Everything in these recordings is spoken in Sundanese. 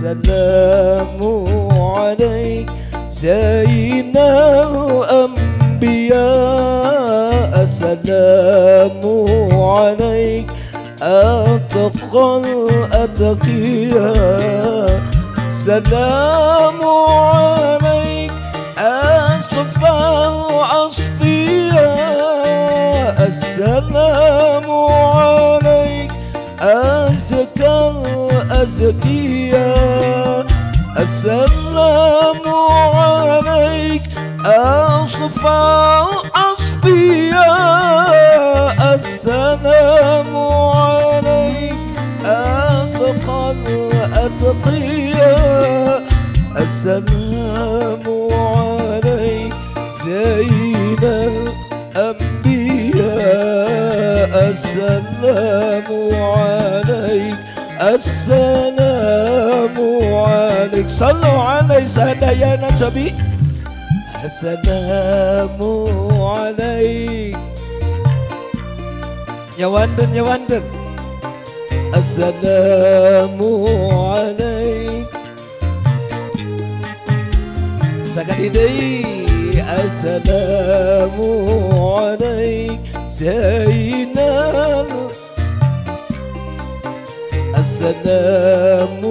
السلام عليك زين الأنبياء السلام عليك أتقى الأتقياء سلام عليك أصفى الأصفياء السلام عليك أزكى الأزكياء السلام عليك أصفى الأصفياء السلام عليك أتقى الأتقياء السلام عليك زين الأنبياء السلام عليك السلام عليك صلوا علي سادة يا نبي السلام عليك يا واندن يا واندن السلام عليك سكتي السلام عليك زين السلام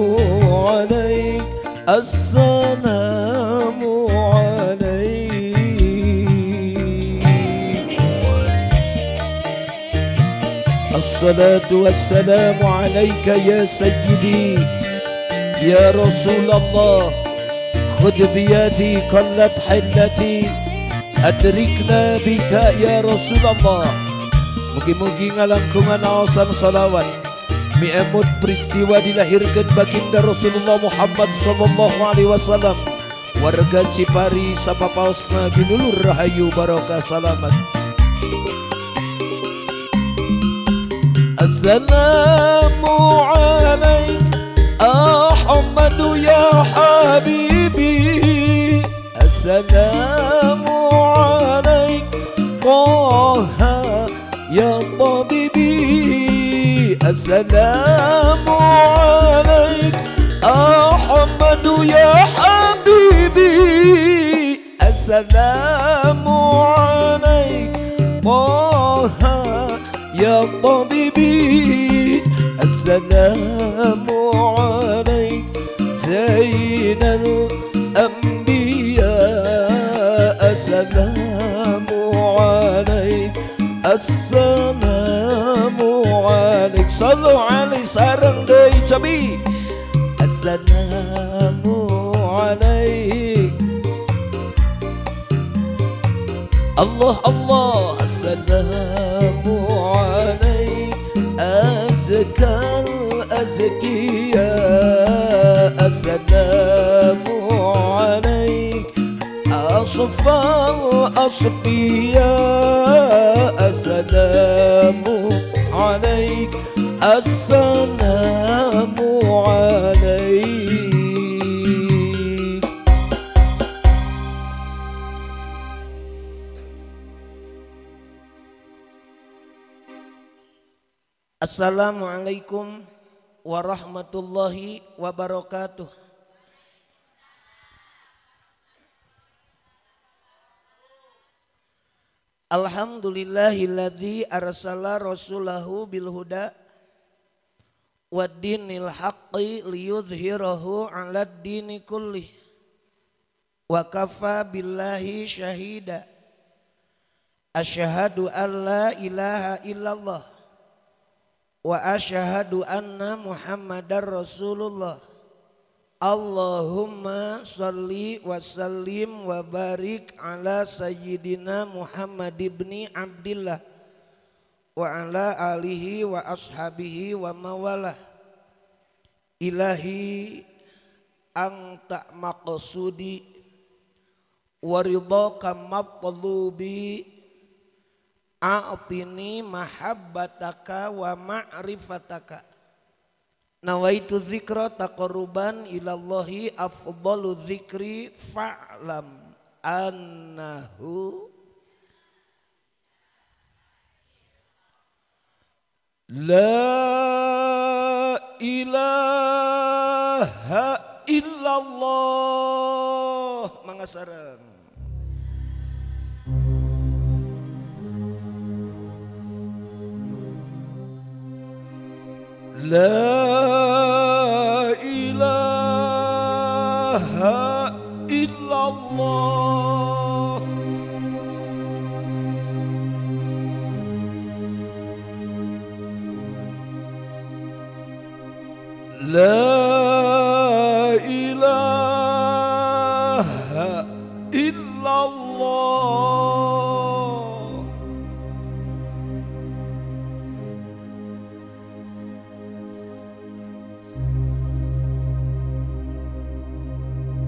عليك السلام عليك الصلاة والسلام عليك يا سيدي يا رسول الله خذ بيدي قلت حلتي أدركنا بك يا رسول الله. Mugi-mugi ngalangkungan aosan salawat miemut peristiwa dilahirkan baginda Rasulullah Muhammad sallallahu alaihi wasallam. Warga Cipari sapapaosna ginulur rahayu barokah salamat. Assalamu alaik Ahmadu ya habibi Assalamu alaik Taha ya tabibi Assalamu alaik Ahmadu ya habibi Assalamu alaik Taha ya tabibi Assalamu alaik زين الأنبياء السلام عليك السلام عليك صلوا علي sareng deui cobi Assalamu alaik Allah Allah Assalamu alaik أزكى الأزكياء السلام عليك أصفى الأصفياء السلام عليك السلام عليك. Assalamualaikum warahmatullahi wabarakatuh. Alhamdulillahilladzi arsala rasulahu bil huda wad dinil haqqi liyudhhirahu 'alad dini kullih wa kafa billahi syahida. Asyhadu an la ilaha illallah wa asyhadu anna Muhammadar Rasulullah. Allahumma shalli wa sallim wa barik ala sayyidina Muhammad ibni Abdillah wa ala alihi wa ashabihi wa mawalah. Ilahi anta maqsudi wa ridhaka matlubi a'tini mahabbataka wa ma'rifataka. Nawaitu zikra taqarruban ilallahi afdalu zikri fa'lam annahu la ilaha mangga sareng. La ilaha illallah. La ilaha illallah.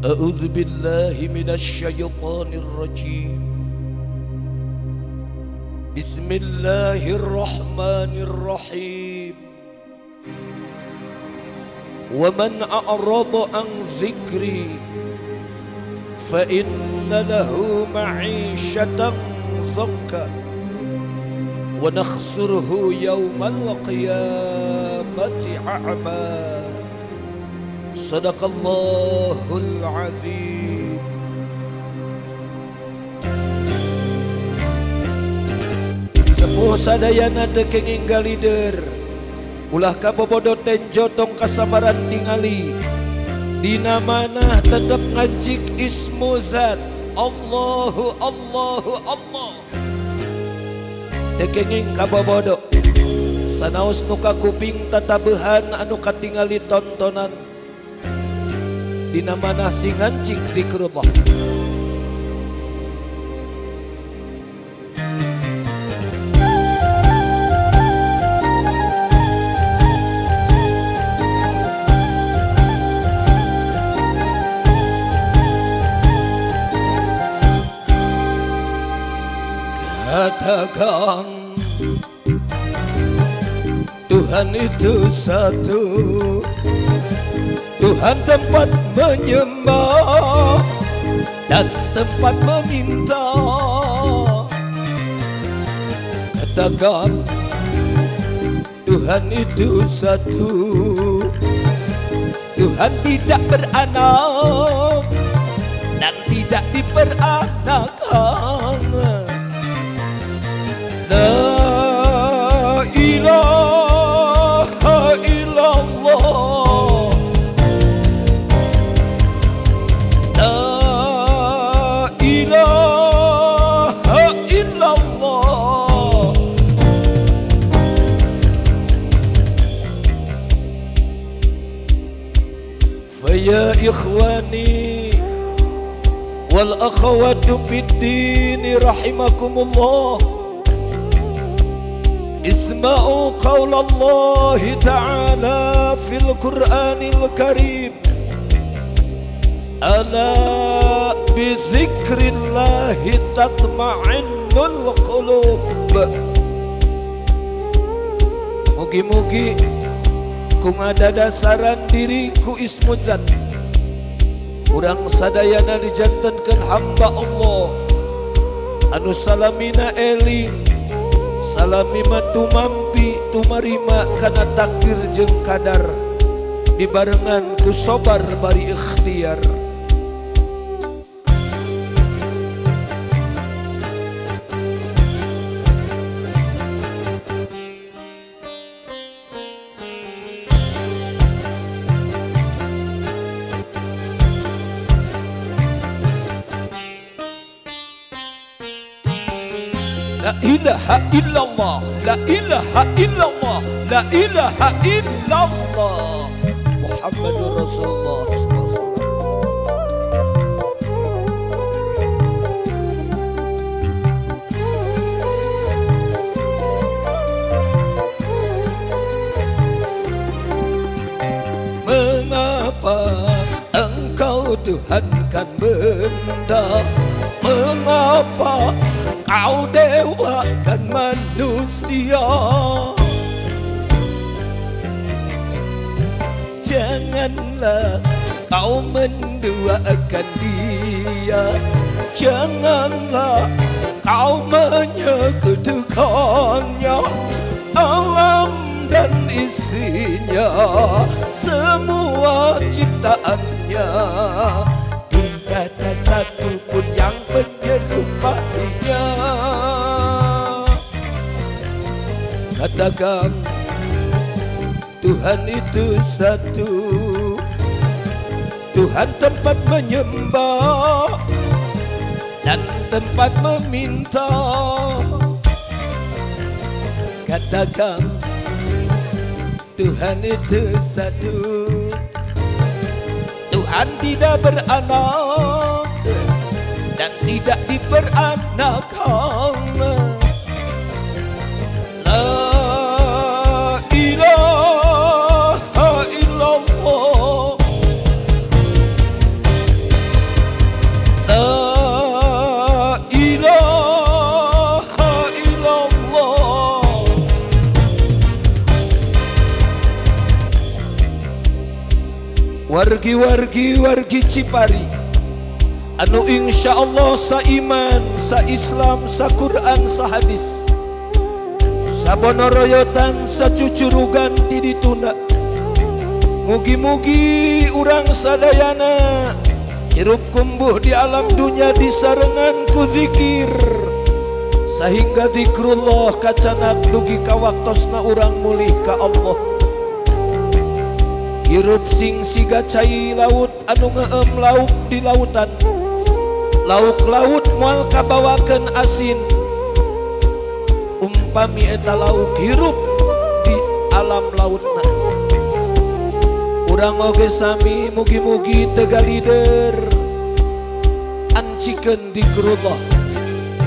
A'udzu billahi minasy syaithanir rajim. Bismillahirrahmanirrahim. Wa man a'rada an zikri fa inna lahu ma'isyatan dhanka wa nakhsuruhu yawmal qiyamati a'ma. Sadaqallahul azim. Sepuh sadayana teu kenging galider, ulah kabobodo tenjo tong kasamaran tingali. Dina manah tetep ngancik ismu zat Allahu Allahu Allah. Teu kenging kabobodo sanaos nu kakuping tatabehan anu katingali tontonan. Dina manah sing ngancik zikrullah. Katakan Tuhan itu satu, Tuhan tempat menyembah dan tempat meminta. Katakan Tuhan itu satu, Tuhan tidak beranak dan tidak diperanakan. La ilaha illallah. La ilaha illallah. Fa ya ikhwani wal akhawatu fid din rahimakumullah. اسمعوا قول الله تعالى في القرآن الكريم. ألا بذكر الله تطمئن القلوب. Mugi-mugi ku ngadadasaran diri ku ismu zat urang sadayana dijantenkeun hamba Allah anu salamina eling, salamima tumampi tumarima kana takdir jeung kadar dibarengan ku sobar bari ikhtiar. La ilaha illallah, la ilaha illallah, la ilaha illallah Muhammadur Rasulullah sallallahu alaihi wasallam. Mengapa engkau Tuhankan benda? Mengapa kau dewakan manusia? Janganlah kau menduakan dia, janganlah kau menyekutukannya. Alam dan isinya semua ciptaannya. Tidak ada satu Katakan Tuhan itu satu, Tuhan tempat menyembah dan tempat meminta. Katakan Tuhan itu satu, Tuhan tidak beranak dan tidak diperanakan. La ilaha illallah, la ilaha illallah. Wargi-wargi wargi Cipari anu insya Allah sa iman, sa Islam, sa Quran, sa hadis, sabonoroyotan, sa cucurugan ti ditunda. Mugi-mugi urang sadayana hirup kumbuh di alam dunia disarengan ku zikir, sehingga zikrullah kacanak dugi ka waktosna urang mulih ka Allah. Hirup sing siga cai laut anu ngeem lauk di lautan, lauk laut moal kabawakeun asin. Umpami eta lauk hirup di alam lautna. Urang oge sami mugi-mugi teu galider ancikeun zikrullah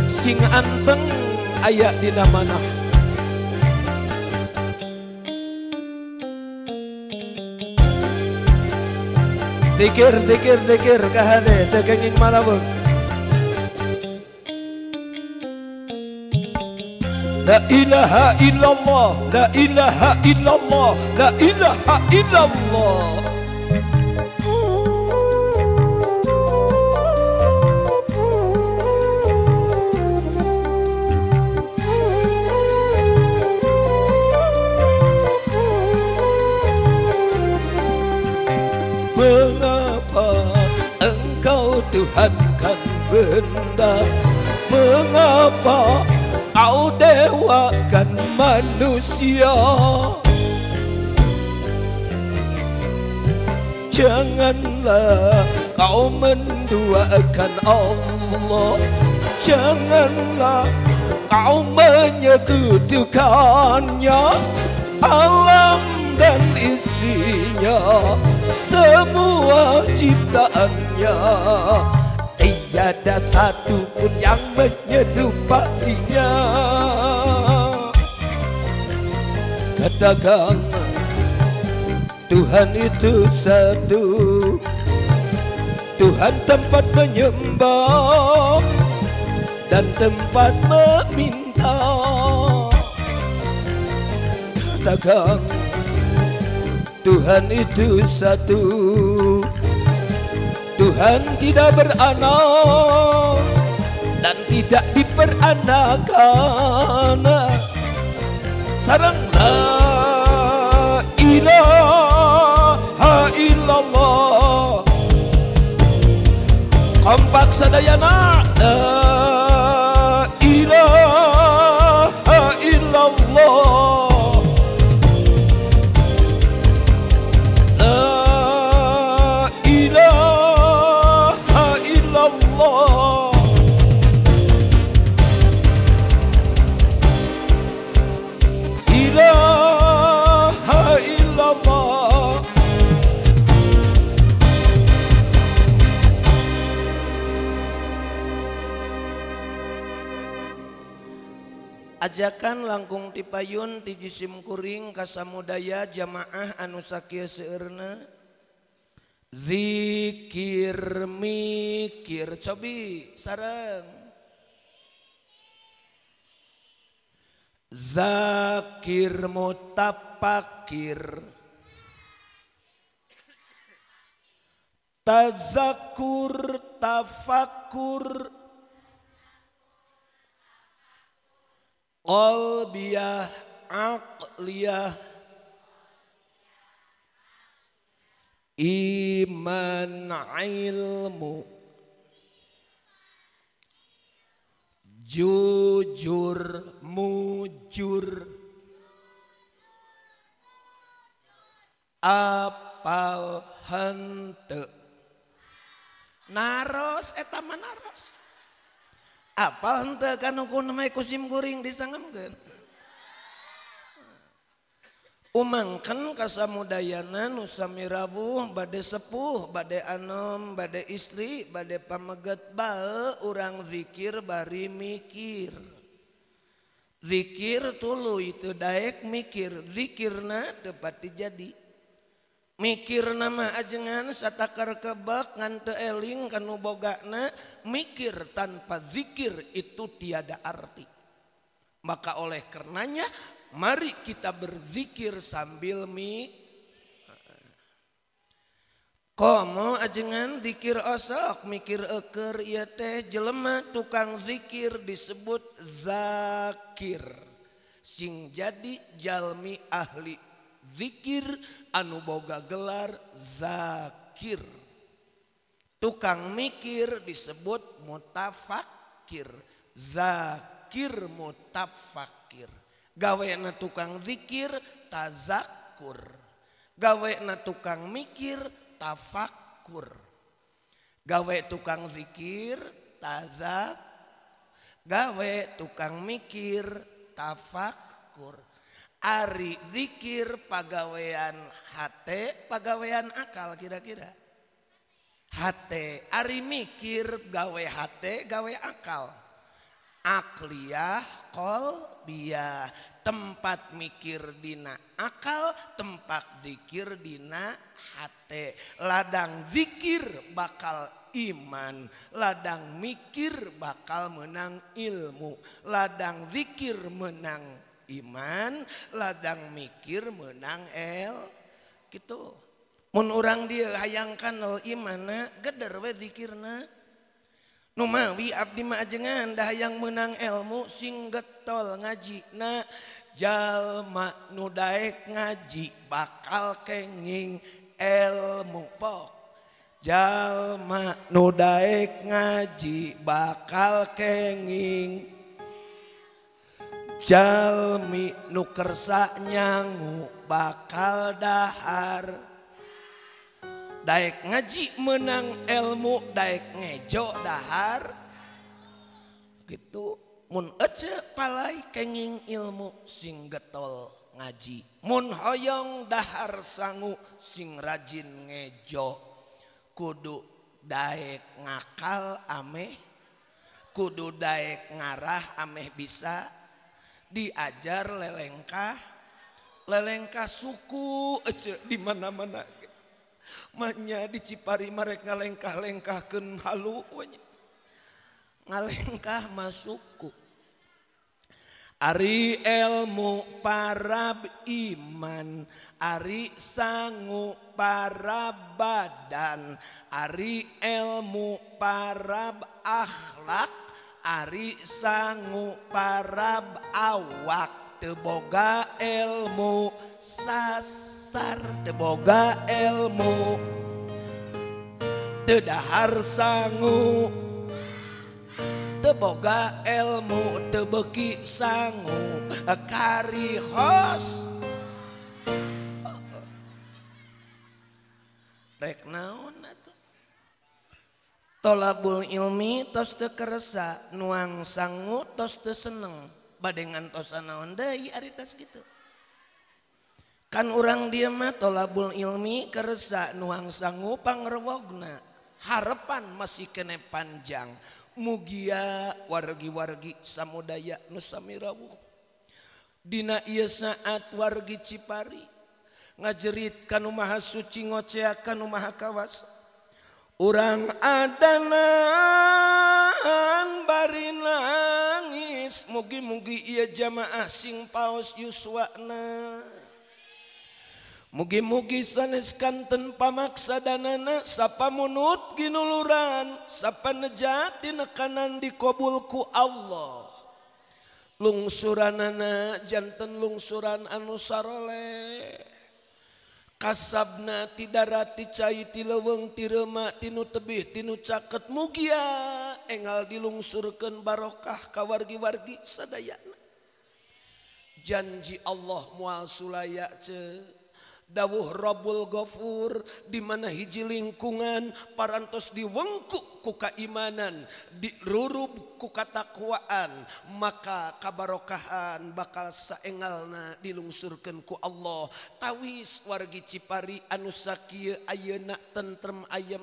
sing anteng aya dina manah. Dikir, dikir, dikir kahane teu kenging malaweng. La ilaha illallah, la ilaha illallah, la ilaha illallah. Mengapa engkau Tuhankan benda? Mengapa kau dewakan manusia? Janganlah kau menduakan Allah, janganlah kau menyekutukannya. Alam dan isinya, semua ciptaannya, tiada satu pun yang menyerupainya. Katakan Tuhan itu satu, Tuhan tempat menyembah dan tempat meminta. Katakan Tuhan itu satu, Tuhan tidak beranak dan tidak diperanakan. Sarang la ilaha illallah, kompak sadayana la ilaha illallah, la ilaha illallah. Ilaha illallah. Ajakan langkung tipayun ti jisim kuring kasamudaya jamaah anu sakieu seueurna. Zikir mikir cobi sareng zakir mutapakir, tazakur tafakur, qalbiyah aqliyah, iman ilmu, jujur mujur. Apal henteu. Naros eta mah naros. Apal henteu kanu kuno ku sim kuring disangemkeun. Umangkan kasamudayana nu sami rawuh bade sepuh, bade anom, bade istri, bade pameget bae urang zikir bari mikir. Zikir tuluy teu daek mikir, zikirna teu pati jadi. Mikir nama ajengan satakar kebak ngan teu eling kanu bogana, mikir tanpa zikir itu tiada arti. Maka oleh karenanya mari kita berzikir sambil komo ajengan zikir osok mikir eker ieu teh jelema tukang zikir disebut zakir. Sing jadi jalmi ahli zikir anu boga gelar zakir. Tukang mikir disebut mutafakir. Zakir mutafakir. Gawena tukang zikir tazakur. Gawena tukang mikir tafakur. Gawe tukang zikir tazak. Gawe tukang mikir tafakur. Ari zikir pagawean hate, pagawean akal kira-kira. Hate, ari mikir gawe hate, gawe akal. Akliyah qalbiyah, tempat mikir dina akal, tempat zikir dina hate. Ladang zikir bakal iman, ladang mikir bakal menang ilmu, ladang zikir menang iman, ladang mikir menang el gitu. Mun urang dia hayang kanal imana geder we zikirna. Numawi abdi mah ajengan dah hayang menang ilmu sing getol ngajina. Jalma nu daek ngaji bakal kenging ilmu pok. Jalma nu daek ngaji bakal kenging. Jalmi nu kersa nyangu bakal dahar. Daek ngaji menang ilmu, daek ngejo dahar gitu. Mun ece palai kenging ilmu sing getol ngaji. Mun hoyong dahar sangu sing rajin ngejo. Kudu daek ngakal ameh, kudu daek ngarah ameh bisa diajar lelengkah, lelengkah suku ece di mana-mana. Manya di Cipari marek ngalengkah-lengkahkeun halu we nya. Ngalengkah masuku. Ari ilmu parab iman, ari sangu parab badan, ari ilmu parab akhlak, ari sangu parab awak. Teu boga ilmu sasar, teu boga ilmu teu dahar sangu, teu boga ilmu teu beuki sangu karihos. Rek naon atuh? Tolabul ilmi tos teu keresa, nuang sangu tos teu seneng. Bade ngantosan naon deui ari tas gitu. Kan urang dieu mah tolabul ilmi keresa nuang sangu pangrewogna. Harapan masih kene panjang. Mugia wargi-wargi samudaya nu sami rawuh. Dina ieu saat wargi Cipari ngajerit kanu maha suci ngoceak kanu maha kawasa. Urang adanan bari nangis, mugi-mugi ieu jamaah sing paos yuswana. Mugi-mugi sanes kanten pamaksadanana, sapa munut ginuluran, sapa nejati nekanan dikobul ku Allah. Lungsuranana janten lungsuran anu saroleh. Kasabna ti darat ti cai ti leuweung ti reuma tinu tebih tinu caket mugia engal dilungsurkeun barokah ka wargi-wargi sadayana. Janji Allah moal sulaya ce. Dawuh Rabbul Ghafur di mana hiji lingkungan parantos diwengku ku kaimanan, dirurub ku katakwaan, maka kabarokahan bakal saengalna dilungsurkeun ku Allah. Tawis wargi Cipari anu sakieu ayeuna tentrem ayem,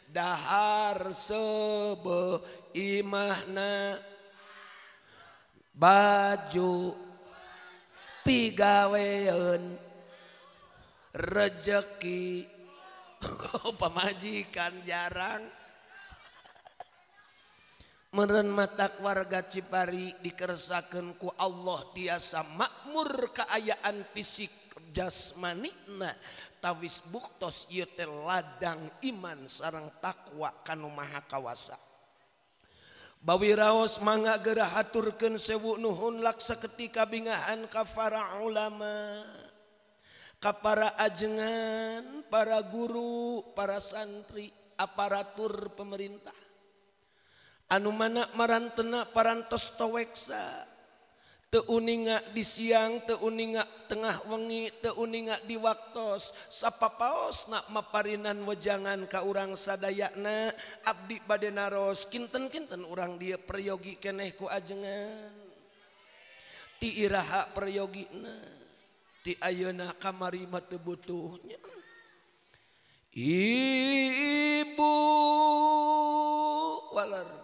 dahar seubeuh imahna, baju pigaweun, rejeki pamajikan jarang. Meureun matak warga Cipari dikersakeun ku Allah tiasa makmur kaayaan fisik jasmanina, tawis buktos ieu teh ladang iman sareng takwa kanu maha kawasa. Bawi raos mangga geura haturkeun sewu nuhun laksa ketika bingahan ka para ulama, ka para ajengan, para guru, para santri, aparatur pemerintah. Anu mana marantena parantos toweksa, teu uninga di siang, teu uninga tengah wengi, teu uninga di waktos, sapapaosna maparinan wejangan ka urang sadayana. Abdi bade naros kinten-kinten urang dieu peryogi keneh ku ajengan. Ti iraha peryogina, ti ayeuna kamari mah teu butuhnya. Ibu waler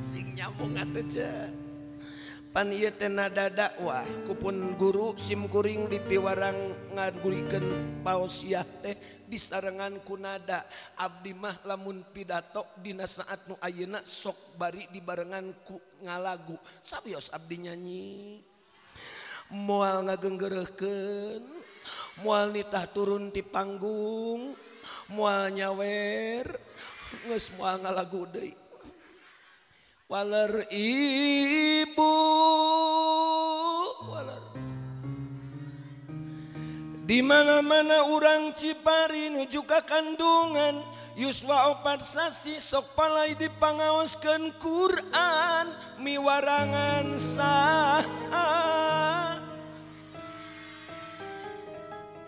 sing nyambung atuh ce. Pan ieu teh nada dakwah kupun guru sim kuring dipiwarang ngagurikeun pausiah teh disarengan ku nada. Abdi mah lamun pidato dina saat nu ayeuna sok bari dibarengan ku ngalagu. Sawios abdi nyanyi. Moal ngagenggereuhkeun, moal nitah turun ti panggung, moal nyawer, geus moal ngalagu deui. Waler ibu waler. Di mana-mana urang Cipari nuju ka kandungan, yuswa 4 sasi sok palai dipangaoskeun Quran miwarangan saha.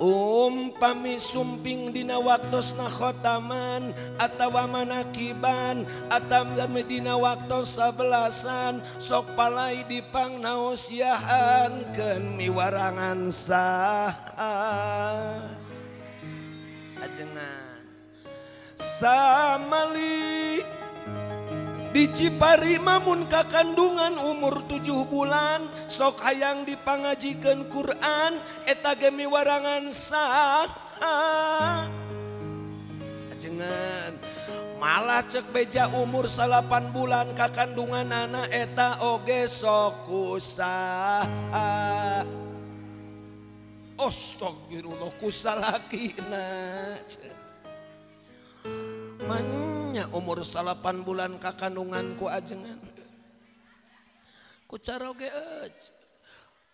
Umpami sumping dina waktosna khotaman atawa manakiban atawa dina waktos sabelasan sok palai dipangnaosiahan keun miwarangan saha. Ajengan samali di Cipari mamun ka kandungan umur 7 bulan sok hayang dipangajikeun Quran eta ge miwarangan saha. Ajengan malah cek beja umur 8 bulan ka kandungan anak eta oge sok kusaha. Astagfirullah kusalakina. Manya umur 8 bulan ka kandungan ku ajengan ku caroge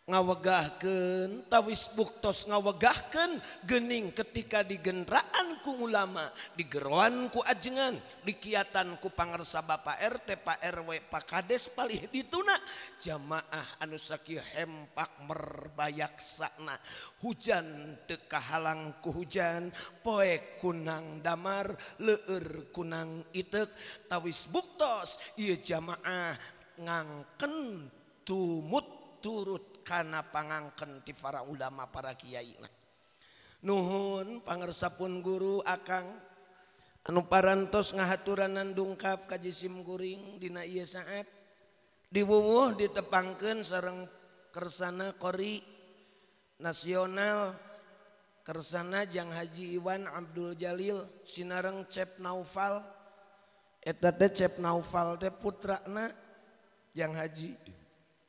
ngawegahkeun tawis buktos ngawegahkeun geuning ketika digendraan ku ulama, digeroan ku ajengan, dikiatan ku pangersa Bapak RT, Pak RW, Pak Kades palih dituna jamaah anu sakieu hempak merbayaksana, hujan teu kahalang ku hujan, poek kunang damar, leur kunang iteuk, tawis buktos ieu jamaah ngangken tumut turut kana pangangken ti para ulama para kiai. Nuhun pangersapun guru akang anu parantos ngahaturanan dungkap ka jisim kuring dina ieu saat diwuwuh ditepangkeun sareng kersana qori nasional kersana Jang Haji Iwan Abdul Jalil sinareng Cep Naufal. Eta teh Cep Naufal teh putrana Jang Haji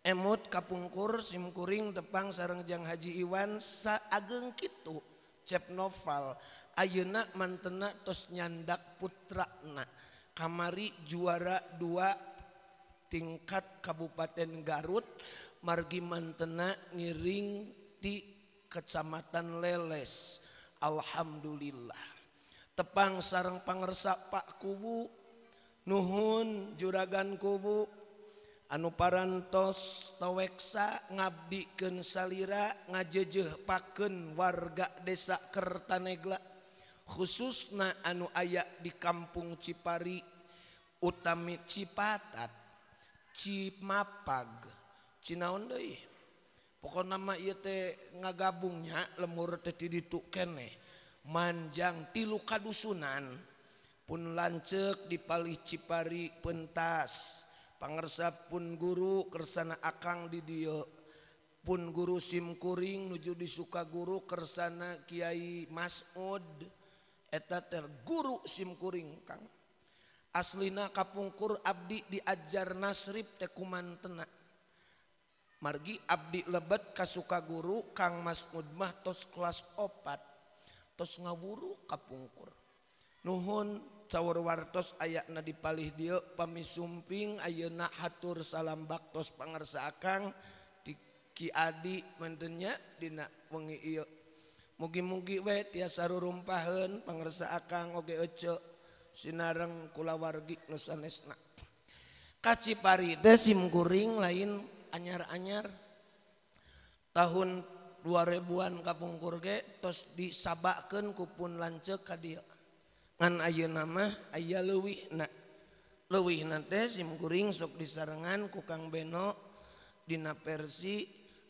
Emut kapungkur simkuring tepang sareng Jang Haji Iwan saageng kitu Cep Noval ayeuna mantena tos nyandak putrana kamari juara 2 tingkat Kabupaten Garut margi mantena ngiring di Kecamatan Leles. Alhamdulillah tepang sareng pangersa Pak Kuwu, nuhun juragan Kuwu Anu parantos taweksa ngabdikeun salira ngajejeh pakeun warga desa Kertanegla khususna anu aya di kampung Cipari utami Cipatat Cimapag Cinaon deui pokona mah ieu teh ngagabungnya lemur teh di ditu keneh manjang tilu kadusunan pun lanceuk di palih Cipari pentas pangersa pun guru kersana akang di dieu pun guru simkuring nuju di Sukaguru kersana Kiai Mas'ud eta teh guru simkuring Kang aslina kapungkur abdi diajar nasrib teh kumantena margi abdi lebet ka Sukaguru Kang Mas'ud mah tos kelas 4 tos ngawuru kapungkur nuhun cawur wartos ayakna di palih dieu pamisumping ayeuna hatur salam baktos pangersa akang di Ki Adi mentennya dina wengi ieu mugi-mugi we tiasa rurumpaheun pangersa akang oge ece sinareng kulawargi nu sanesna ka Cipari teh simkuring lain anyar-anyar tahun 2000-an kapungkur ge tos disabakeun ku pun lanceuk ka dieu ngan ayeuna mah aya leuwihna leuwihna teh simkuring sok disarengan ku Kang Beno dina versi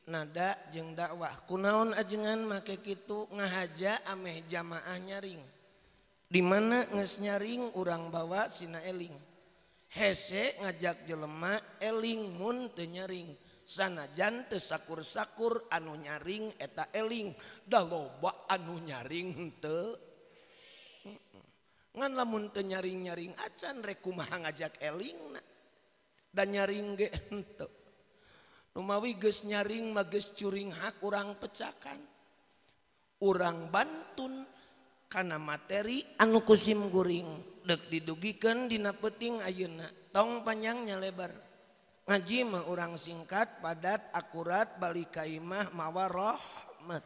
nada jeung dakwah kunaon ajengan make kitu ngahaja ameh jamaah nyaring di mana geus nyaring urang bawa sina eling hese ngajak jelema eling mun teu nyaring sanajan teu sakur-sakur anu nyaring eta eling da loba anu nyaring henteu ngan lamun teu nyaring-nyaring acan rek kumaha ngajak elingna da nyaring ge henteu numawi geus nyaring mah geus curing hak urang pecakan urang bantun kana materi anu ku simkuring deuk didugikeun dina peuting ayeuna tong panjangnya lebar ngaji mah urang singkat padat akurat balik ka imah mawa rahmat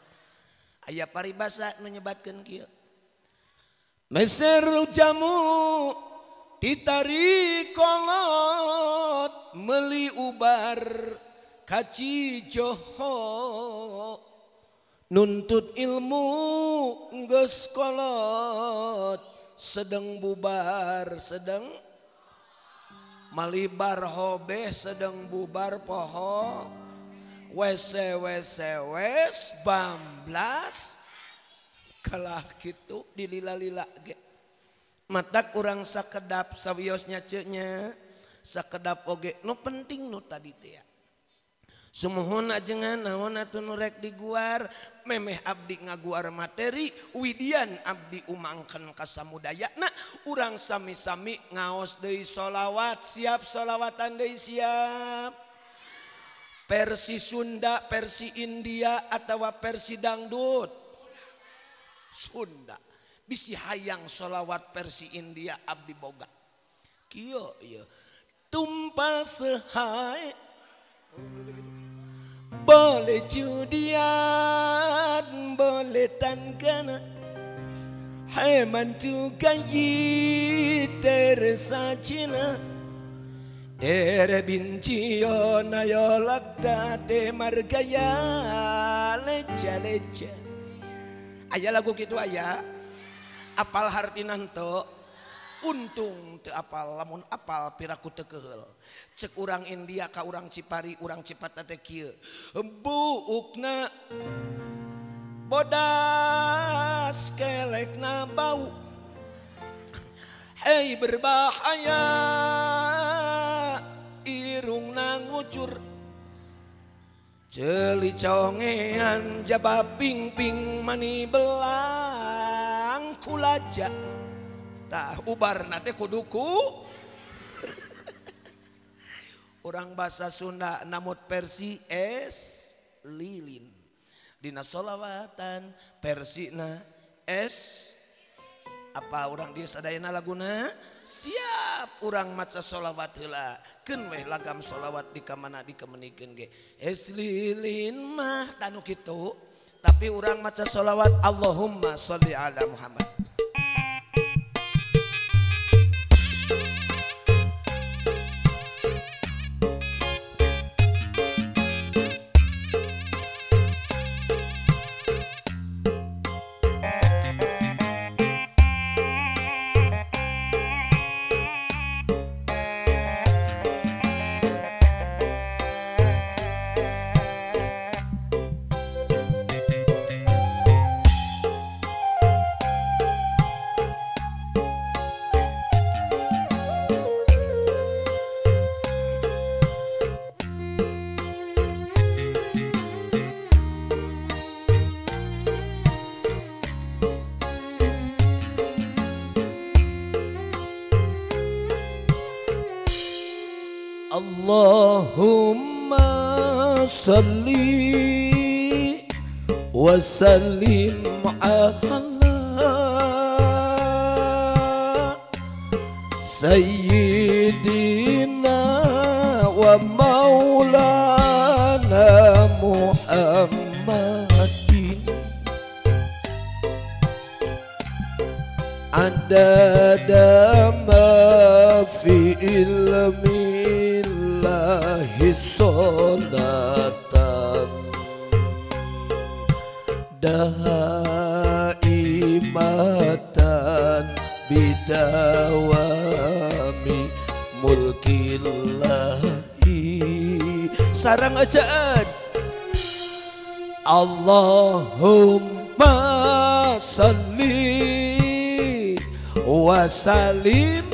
aya paribasa nu nyebatkeun kieu meser jamu ditari kolot meli ubar kaci joho nuntut ilmu geus kolot sedang bubar sedang malibar hobeh sedang bubar poho wese wese wes bamblas kalah kitu dilila-lila ge matak urang sakedap sawiosnya ceuknya sakedap oge nu penting nu tadi teh sumuhun ajengan naon atuh nu rek diguar memeh abdi ngaguar materi widian abdi umangkeun ka samudayana urang sami-sami ngaos deui solawat siap solawatan deui siap versi Sunda versi India atawa versi dangdut Sunda bisi hayang solawat versi India abdi boga kieu ieu tumpah sehai boleh judian boleh tankana hai mantu gayi teresa Cina tere bincio nayo lakta te margaya leca leca aya lagu kitu aya apal hartina henteu untung teu apal lamun apal piraku teu keheul cek urang India ka urang Cipari urang Cipata teh kieu buukna bodas kelekna bau hei berbahaya irungna ngucur celi congean jaba ping-ping mani belang kulaja tah ubarna teh kuduku urang bahasa Sunda namut versi es lilin dina solawatan versina es apa urang dieu sadayana laguna siap urang maca solawat heula keun weh lagam solawat di kamana dikemenikeun ge es lilin mah tanu kitu tapi urang maca solawat Allahumma sholli ala Muhammad. Allahumma salli wa sallim ala sayyidina wa maulana Muhammadin adada ma fi ilmillahi sholatan daimatan bidawami mulkillahi. Sarang ajaan Allahumma salli wa sallim,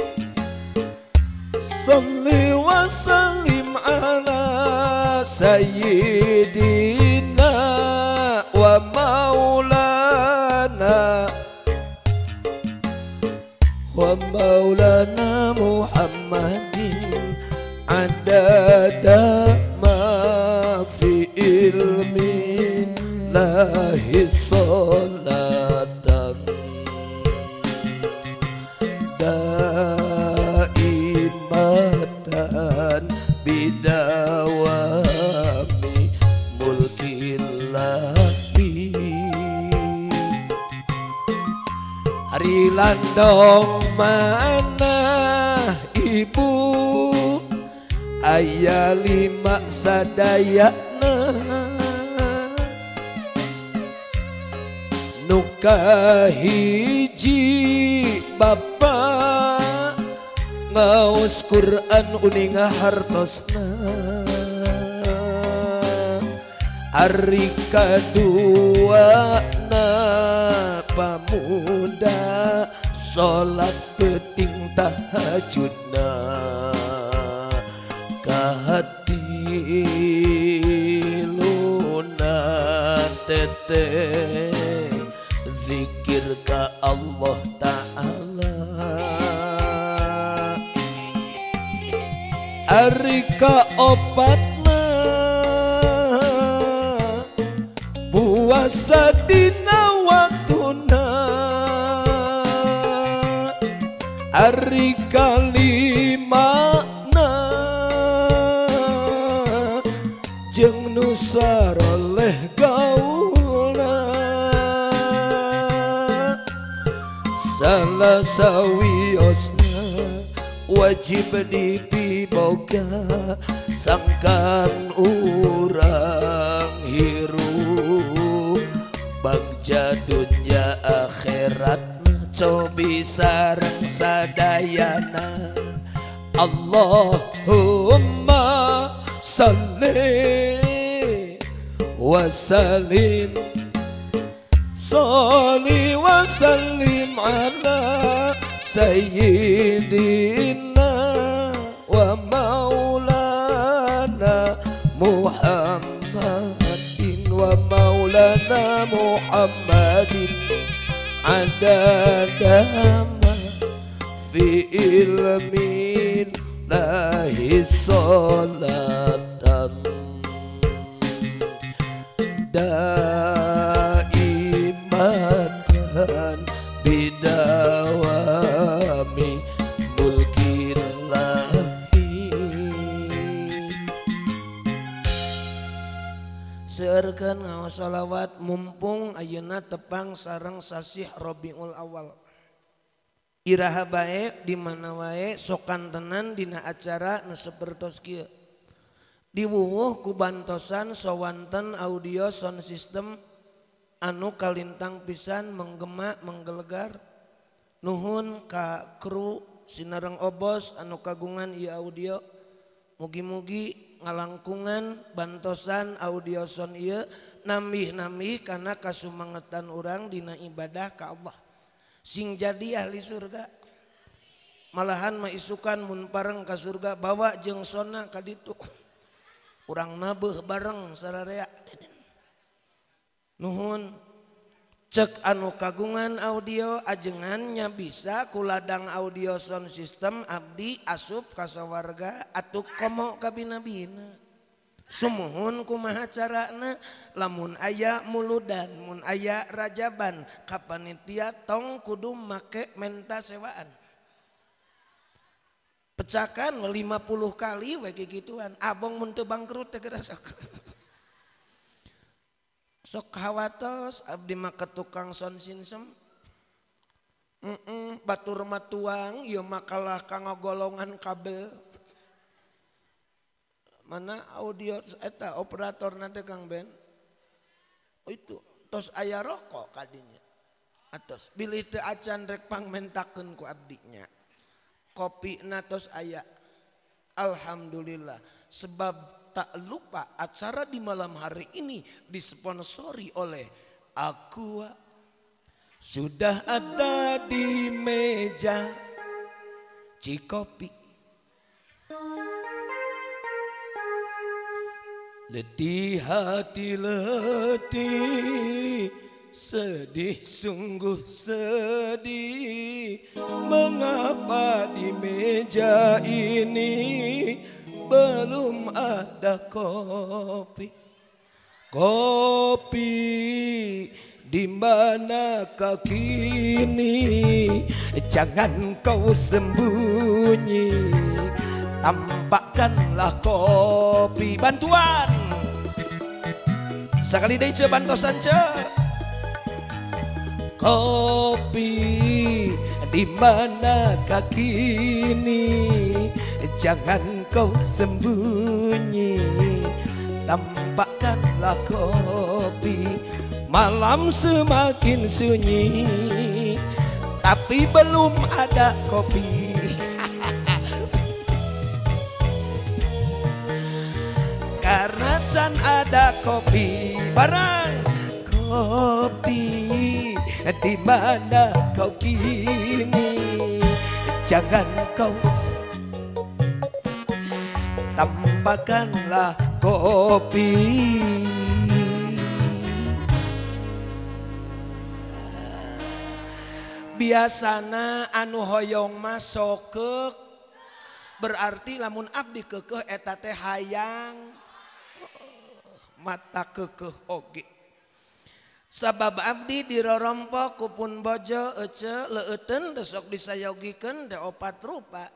salli wa sallim ala sayyidina wa maulana wa maulana Muhammadin adada ma fi ilmillahi sholatan daimatan bidawami mulkillahi. Hari landong mana ibu ayah lima sadayana nuka hiji bapa ngaos Quran uninga hartosna ari kadua na pamuda salat penting tahajudna kahatiluna teteh zikir ka Allah Ta'ala ari kaopatna puasa dina waktuna ari kalimana jeung nu saroleh gaulna salah sawiosna wajib dipiboga sangkan urang hirup bagja dunya akhirat cobi sareng sadayana. Allahumma salli wa sallim, salli wa sallim ala sayyidina wa maulana Muhammadin wa maulana Muhammadin adada ma fi ilmillahi sholatan daimatan bidawami mulkillahi. Seueurkeun ngaos sholawat mumpung ayeuna tepang sareng sasih Rabiul Awal. Iraha bae di mana wae sokan tenan dina acara nu sapertos kieu. Diwuwuh ku bantosan sawanten audio sound system anu kalintang pisan menggema menggelegar. Nuhun ka kru Sinareng Obos anu kagungan ieu audio. Mugi-mugi ngalangkungan bantosan audio sound ieu nambih-nambih kana kasumangetan urang dina ibadah ka Allah. Sing jadi ahli surga. Malahan mah isukan mun pareng ka surga bawa jeung sona ka ditu. Urang nabeuh bareng sararea. Nuhun cek anu kagungan audio ajengannya bisa ku ladang audio sound system abdi asup ka sawarga atuh komo kabina-bina. Sumuhun kumaha carana lamun aya muludan mun aya rajaban ka panitia tong kudu make menta sewaan. Pecakan 50 kali we gituan abong mun teu bangkrut teh geura sok. Sok hawatos abdi mah ka tukang sound system. Batur mah tuang ieu mah kalah ka ngagolongan kabel. Mana audio eta operator nanti Kang Ben. Oh itu tos aya rokok kadinya. Atos bilih teu acan rek pangmentakeun ku abdinya. Kopi na tos aya. Alhamdulillah sebab tak lupa acara di malam hari ini disponsori oleh Aqua. Sudah ada di meja Cikopi. Letih hati letih, sedih sungguh sedih. Mengapa di meja ini belum ada kopi? Kopi di manakah kini? Jangan kau sembunyi, tampakkanlah kopi. Bantuan sekali deh ce, bantosan ce. Kopi di manakah kini? Jangan kau sembunyi, tampakkanlah kopi. Malam semakin sunyi, tapi belum ada kopi. Karena can ada kopi barang. Kopi di mana kau kini? Jangan kau tampakkanlah kopi. Biasana anu hoyong mah sokeuk, berarti lamun abdi keukeuh eta teh hayang mata keukeuh oge. Sabab abdi dirorompok ku pun bojo ece leueuten teh sok disayogikeun teh opat rupa.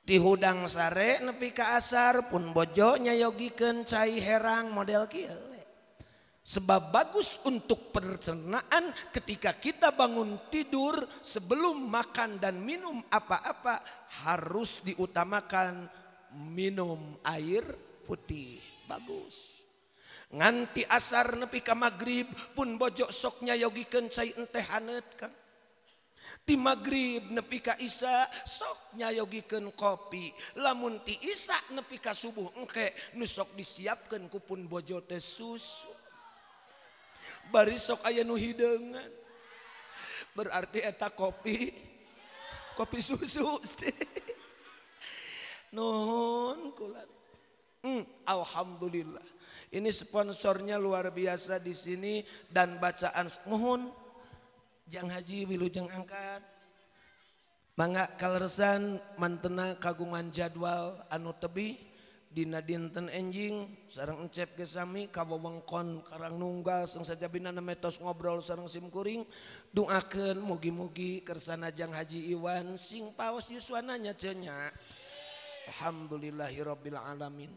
Ti hudang sare nepi ka asar pun bojo nyayogikeun cai herang model kieu. Sebab bagus untuk pencernaan ketika kita bangun tidur sebelum makan dan minum apa-apa harus diutamakan minum air putih. Bagus. Nganti asar nepi ka magrib pun bojo sok nyayogikeun cai enteh haneut Kang. Ti magrib nepi ka isya sok nyayogikeun kopi. Lamun ti isya nepi ka subuh engke nu sok disiapkeun ku pun bojo teh susu. Bari sok aya nu hideungan. Berarti eta kopi, kopi susu. Nuhun kula. Alhamdulillah. Ini sponsornya luar biasa di sini dan bacaan mohon Jang Haji wilujeng angkat. Mangga kaleresan mantena kagungan jadwal anu tebih dina dinten enjing sareng encep ge sami ka wewengkon Karangnunggal sareng sajabina metos ngobrol sareng simkuring doakeun mugi-mugi kersana Jang Haji Iwan sing paos yuswana nya cennya. Alhamdulillahirabbil alamin.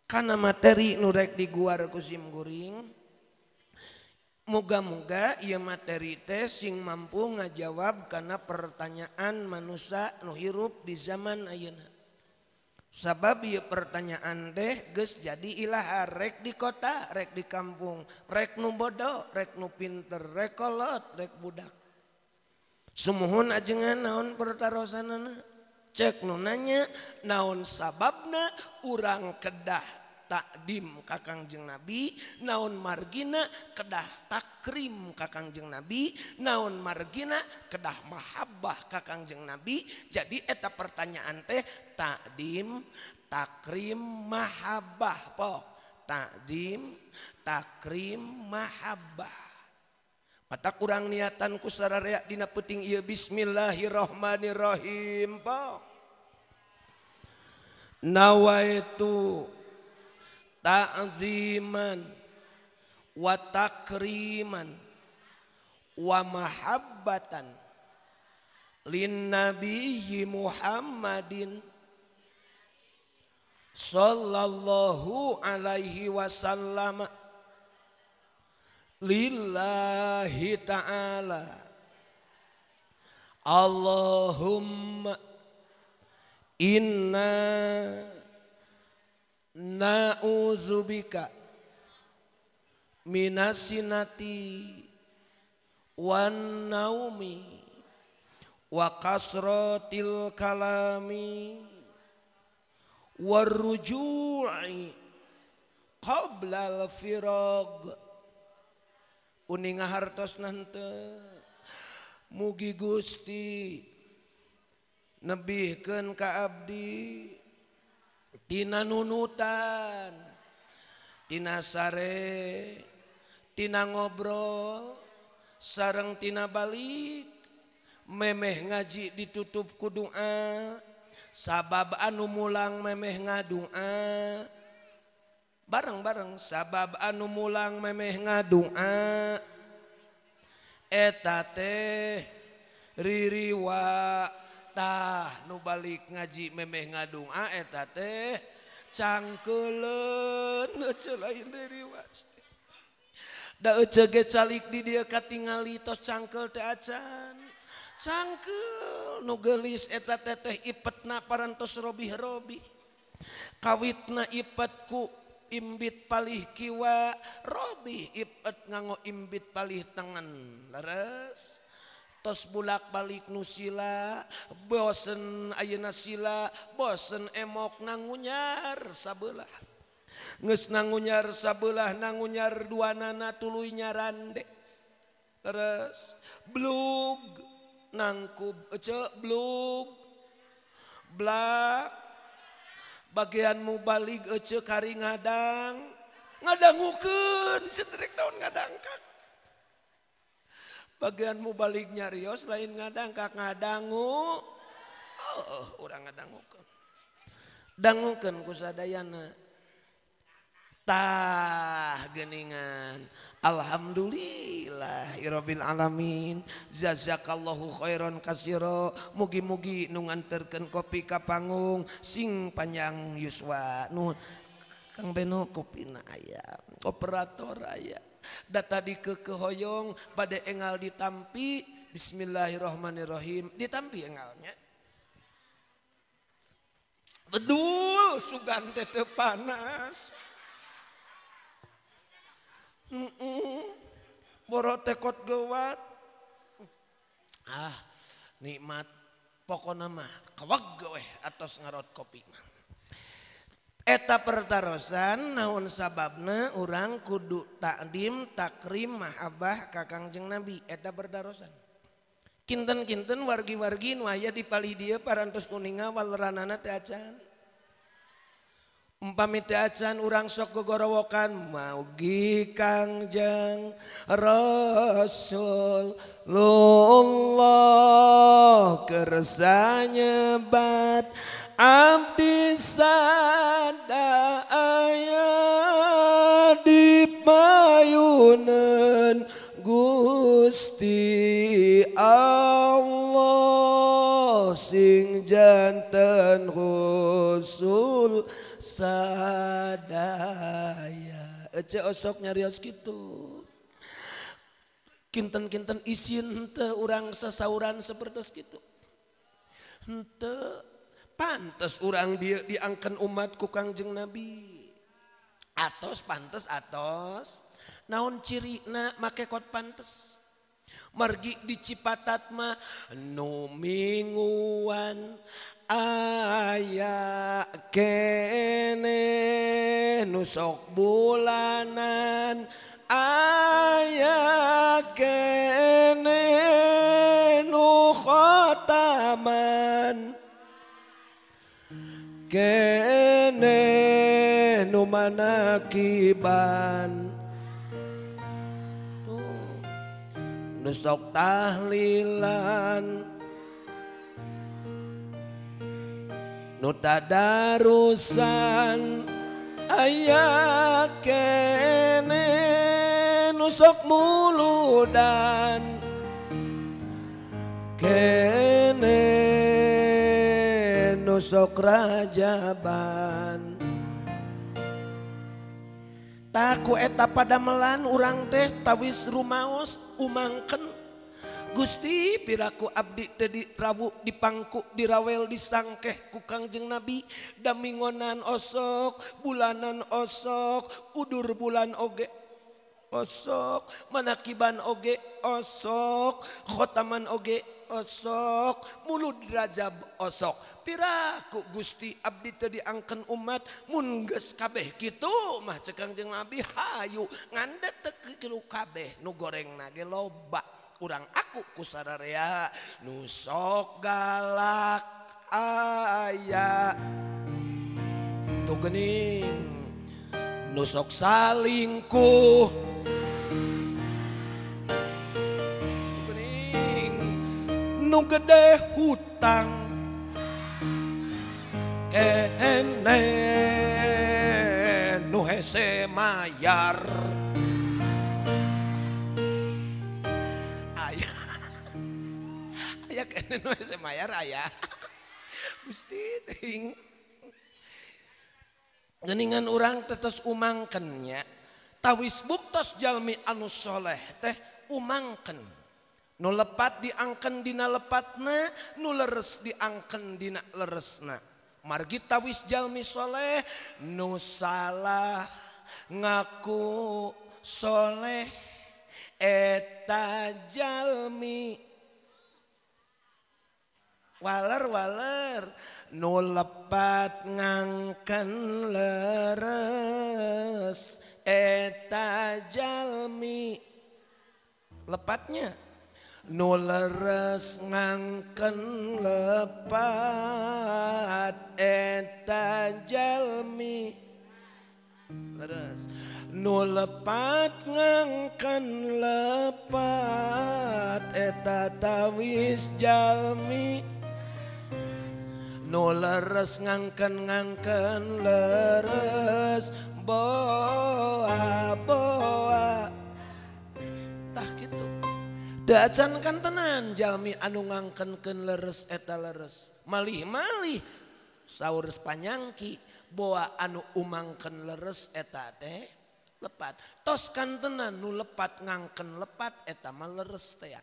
Kana materi nu rek diguar ku simkuring moga-moga ieu materi teh sing mampu ngajawab kana pertanyaan manusia nu hirup di zaman ayeuna. Sabab ieu pertanyaan teh geus jadi ilaha rek di kota, rek di kampung, rek nu bodoh, rek nu pinter, rek kolot, rek budak. Sumuhun ajengan naon pertarosanana? Cek nu nanya naon sababna urang kedah takdim ka Kangjeng Nabi, naon margina kedah takrim ka Kangjeng Nabi, naon margina kedah mahabbah ka Kangjeng Nabi. Jadi eta pertanyaan teh takdim, takrim, mahabbah po. Takdim, takrim, mahabbah. Mata kurang niatan ku sararea dina peuting ieu bismillahirrahmanirrahim po. Nawaitu Ta'ziman wa takriman wa mahabbatan lin nabiyyi Muhammadin sallallahu alaihi wasallam lillahi ta'ala. Allahumma inna na'udzubika minasinati wan naumi wa kasratil kalami warruju'i qoblal firag. Uninga hartos nante mugi Gusti nebihkeun ka abdi tina nunutan, tina sare, tina ngobrol, sareng tina balik, memeh ngaji ditutup ku doa, sabab anu mulang memeh ngadua, bareng-bareng sabab anu mulang memeh ngadua, eta teh ririwa tah nu balik ngaji memeh ngadua eta teh cangkeuleun ece lain ririwa. Da ece ge calik di dieu katingali tos cangkeul teh acan. Cangkeul nu geulis eta teh ipetna parantos robih-robih. Kawitna ipet ku imbit palih kiwa, robih ipet nganggo imbit palih tengen. Leres. Tos bulak-balik nu sila, bosen ayeuna sila, bosen emok nangunyar sabelah. Geus nangunyar sabelah, nangunyar duanana tuluy nyarande. Terus blug nangkub ece blug blak bagian mubalig ece kari ngadang ngadangukeun setrek daun ngadangkak. Bagian mubalig nyarios lain ngadangkak ngadangu. Oh, urang ngadangukeun. Dangukeun ku sadayana. Tah geningan. Alhamdulillahirabbil alamin. Jazakallahu khairan katsira. Mugi-mugi nu nganterkeun kopi ka panggung sing panjang yuswa. Nuhun. Kang Beno kopina aya, operator aya. Da tadi kekehoyong bade engal ditampi. Bismillahirrahmanirrahim. Ditampi engalnya. Bedul sugan teh teu panas. Boro tekot gewat. Ah, nikmat pokona mah keweg weh atos ngarot kopi mah. Eta pertarosan naon sababna urang kudu takdim takrim mahabbah ka Kangjeng Nabi eta pertarosan. Kinten-kinten wargi-wargi nu aya di palih dieu parantos kuninga waleranana teh acan. Umpami teh acan urang sok gogorowokan maugi Kangjeng Rasulullah kersa nyebat abdi sadaya di payunan Gusti Allah sing janten Rasul sadaya. Ece osok nyarios kitu. Kinten-kinten isin henteu urang sasauran sapertos kitu. Henteu pantes urang dia diangken umat ku Kangjeng Nabi. Atos pantes atos. Naon cirina make kot pantes. Margi di Cipatat mah nu mingguan aya kene nu sok bulanan aya kene nu khotaman kene nu manakiban nu sok tahlilan nu tadarusan Aya kene nusok muludan kene nusok rajaban. Taku eta padamelan urang teh tawis rumaos umangken Gusti piraku abdi teh dirawu dipangku dirawel disangkeh ku Kangjeng Nabi damingonan osok bulanan osok udur bulan oge osok manakiban oge osok khotaman oge osok mulud rajab osok piraku Gusti abdi teh diangken umat mun geus kabeh kitu mah cek Kangjeng Nabi hayu ngandetek kitu kabeh nu gorengna ge loba urang aku ku sararea nu sok galak aya tuh geuning nu sok salingkuh tuh geuning nu gede hutang kene nu hese mayar. Aya kene nu hese mayar aya Gusti ting geningan urang tetes umangken nya tawis buktos jalmi anu soleh teh umangken nu lepat diangken dina lepatna nu leres diangken dina leresna. Margi tawis jalmi soleh nu salah ngaku soleh eta jalmi waler-waler nu lepat ngangken leres eta jalmi lepatnya nu leres ngangken lepat eta jalmi leres nu lepat ngangken lepat eta tawis jalmi nu leres ngangken-ngangken leres boa boa tah kitu teu acan kantenan jalmi anu ngangkenkeun leres eta leres malih-malih saur panyangki boa anu umangken leres eta teh lepat tos kantenan nu lepat ngangken lepat eta mah leres teh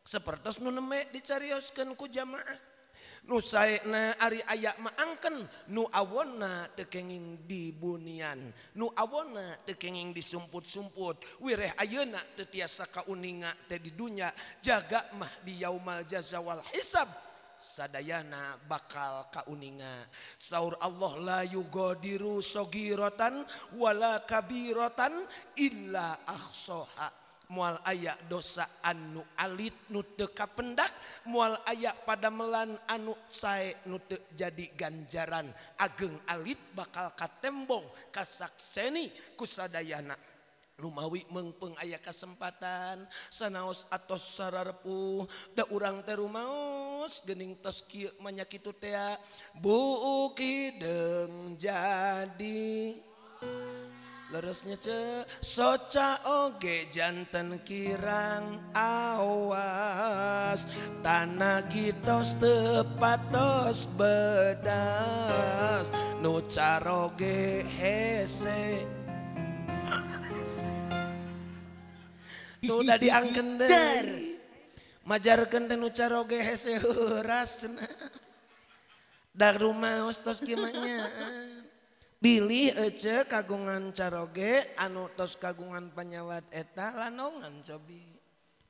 sapertos nu nembe dicarioskeun ku jamaah nu saena ari aya mah angken nu awonna teu kenging dibunian nu awonna teu kenging disumput-sumput wireh ayeuna teu tiasa kauninga teh di dunya jaga mah di yaumal jaza wal hisab sadayana bakal kauninga. Saur Allah la yugadiru sogiratan wala kabiratan illa ahsoha. Mual aya dosa anu alit nu teu kapendak mual aya padamelan anu sae nu teu jadi ganjaran ageng alit bakal katembong kasakseni ku sadayana. Lumawi meungpeung aya kasempatan sanaos atos sararepuh da urang teh rumaos geuning tos kieu mah kitu teh bukideung jadi leresnya ce soca oge janten kirang awas tanah gitos tepatos bedas nu caroge hese tuh udah diangken deui majarkeun teh nu caroge hese heuras cenah da rumaos tos kieu mah nya. Bilih ece kagungan caroge anu tos kagungan panyawat eta lanongan cobi.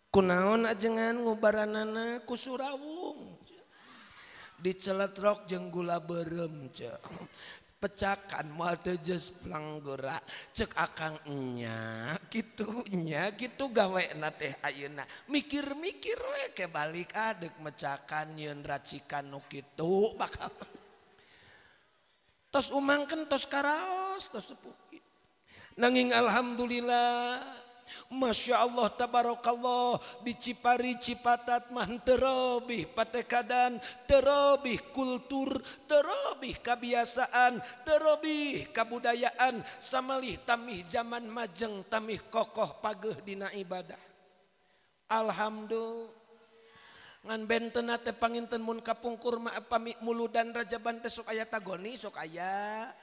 Kunaon ajengan ngubaranana ku surawung. Diceletrok jeung gula beureum ce. Pecakan moal teu jeus planggora cek akang nya kitu gawena teh ayeuna. Mikir-mikir we ke balik adek mecakan yeun racikan nu kitu bakal. Tos umangken tos karaos tos sepuh. Nanging alhamdulillah Masya Allah tabarakallah di Cipari Cipatat mah terobih patekadan, terobih kultur, terobih kebiasaan, terobih kabudayaan, samalih tamih zaman majeng tamih kokoh pageuh dina ibadah. Alhamdulillah. Ngan bentena teh panginten mun kapungkur mah pami muludan rajaban teh sok aya tagoni, sok aya.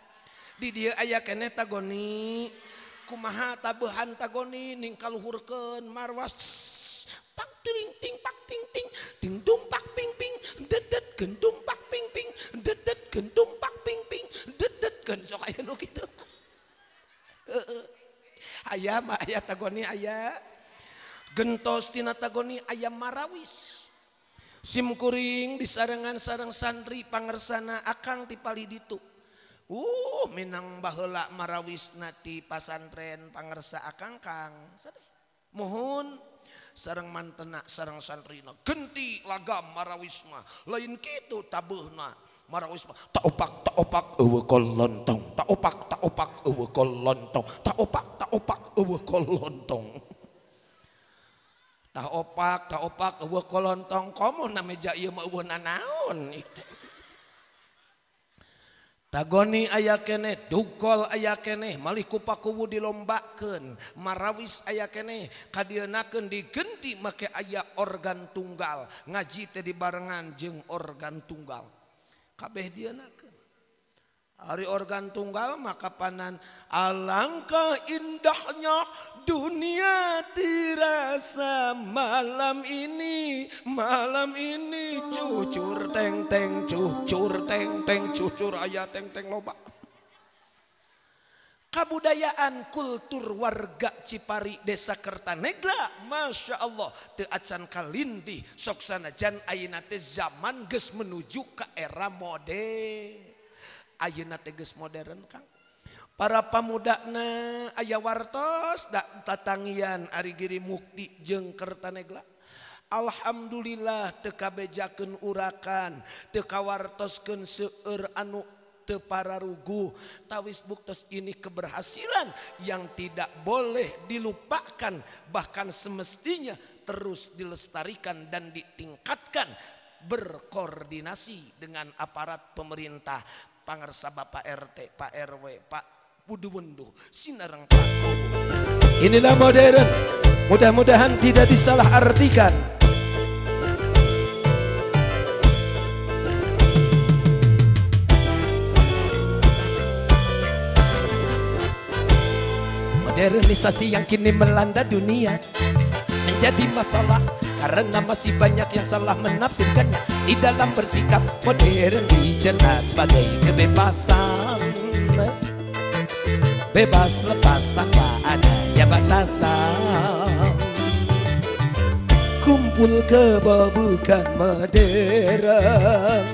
Di dieu aya keneh tagoni. Kumaha tabehan tagoni ning kaluhurkeun marwas pak ting ting pak ting ting ding dumpak ping ping dedet gendumpak ping ping dedet gendumpak ping ping dedet gen sok aya nu kitu. Aya mah aya tagoni aya gentos tina tagoni aya marawis. Simkuring disarengan sareng santri pangersana akang ti palih ditu. Minang baheula marawis nati pasantren pangersa akang kang sadeh. Mohon sareng mantena sareng santrina genti lagam marawis mah lain kitu tabeuhna marawis mah tak opak eueuh kolontong tak opak eueuh kolontong tak opak eueuh kolontong tak opak eueuh kolontong komo na meja ieu mah eueuh nanaon itu. Tagoni aya keneh, dugol aya keneh, malih kupakuwu dilombakeun, marawis aya keneh, kadieunakeun digenti make aya organ tunggal, ngaji teh dibarengan jeung organ tunggal. Kabeh dieunakeun. Ari organ tunggal maka panan alangkah indahnya dunia dirasa malam ini cucur teng teng cucur teng teng cucur aya teng teng loba. Kabudayaan kultur warga Cipari Desa Kertanegla Masya Allah teu acan kalindih sok sanajan ayeuna teh zaman geus menuju ka era mode. Ayeuna teh geus modern Kang. Para pamudana aya wartos da tatangian ari Giri Mukti jeung Kertanegla. Alhamdulillah teu kabejakeun urakan, teu kawartoskeun seueur anu teu pararuguh. Tawis buktos ini keberhasilan yang tidak boleh dilupakan, bahkan semestinya terus dilestarikan dan ditingkatkan, berkoordinasi dengan aparat pemerintah. Pangersa Bapak RT, Pak RW, Pak Buduwenduh, Sinareng Pak. Inilah modern. Mudah-mudahan tidak disalahartikan. Modernisasi yang kini melanda dunia menjadi masalah karena masih banyak yang salah menafsirkannya. Di dalam bersikap modern dicerna sebagai kebebasan, bebas lepas tanpa adanya batasan. Kumpul kebo bukan modern,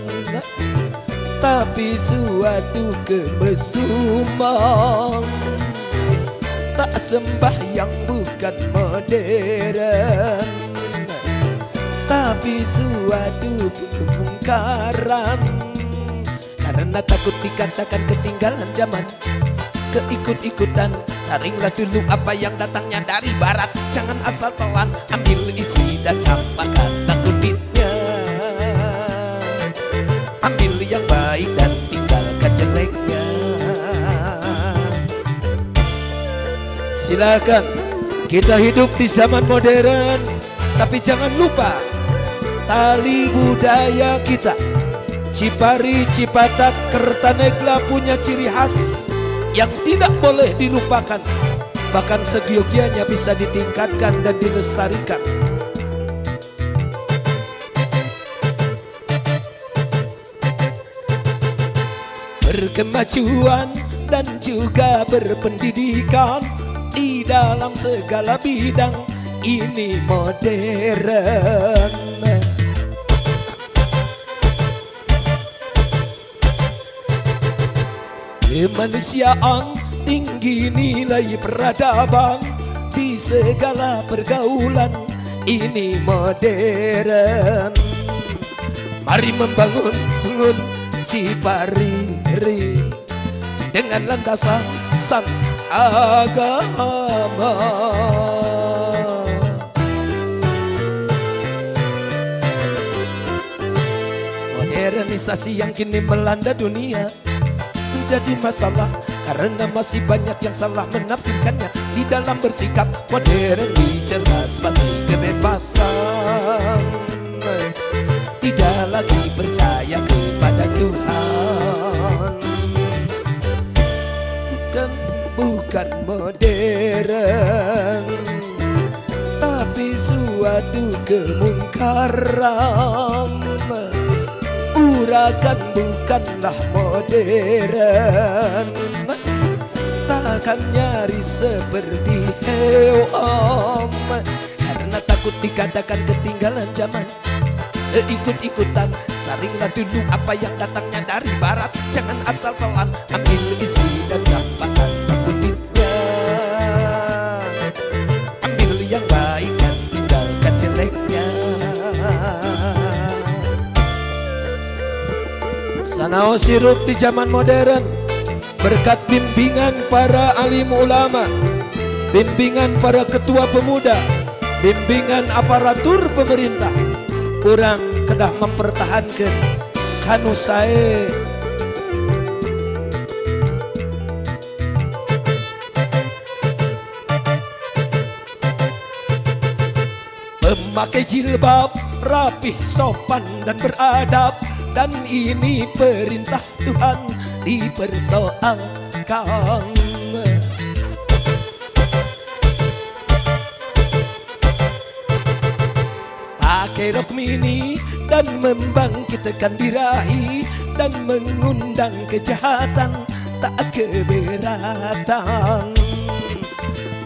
tapi suatu kemesuman. Tak sembahyang bukan modern, tapi suatu kemungkaran. Karena takut dikatakan ketinggalan zaman, keikut-ikutan. Saringlah dulu apa yang datangnya dari barat. Jangan asal telan, ambil isi dan campakkan kulitnya. Ambil yang baik dan tinggalkan jeleknya. Silakan, kita hidup di zaman modern, tapi jangan lupa tali budaya kita. Cipari, Cipatat, Kertanegla punya ciri khas yang tidak boleh dilupakan. Bahkan segiogianya bisa ditingkatkan dan dilestarikan. Berkemajuan dan juga berpendidikan di dalam segala bidang, ini modern. Kemanusiaan tinggi nilai peradaban di segala pergaulan, ini modern. Mari membangun Cipari dengan landasan sang agama. Modernisasi yang kini melanda dunia menjadi masalah karena masih banyak yang salah menafsirkannya. Di dalam bersikap modern dicela sebagai kebebasan, tidak lagi percaya kepada Tuhan. Bukan modern, tapi suatu kemungkaran. Urakan bukanlah modern, takkan nyaris seperti hewan. Karena takut dikatakan ketinggalan zaman, ikut-ikutan. Saringlah dulu apa yang datangnya dari barat, jangan asal telan, ambil isi dan campakkan kulitnya. Ambil yang baik dan tinggalkan jeleknya. Sanaos sirup di zaman modern, berkat bimbingan para alim ulama, bimbingan para ketua pemuda, bimbingan aparatur pemerintah, urang kedah mempertahankan kanu sae. Memakai jilbab rapih, sopan dan beradab, dan ini perintah Tuhan dipersoalkan. Pakai rok mini dan membangkitkan birahi dan mengundang kejahatan tak keberatan.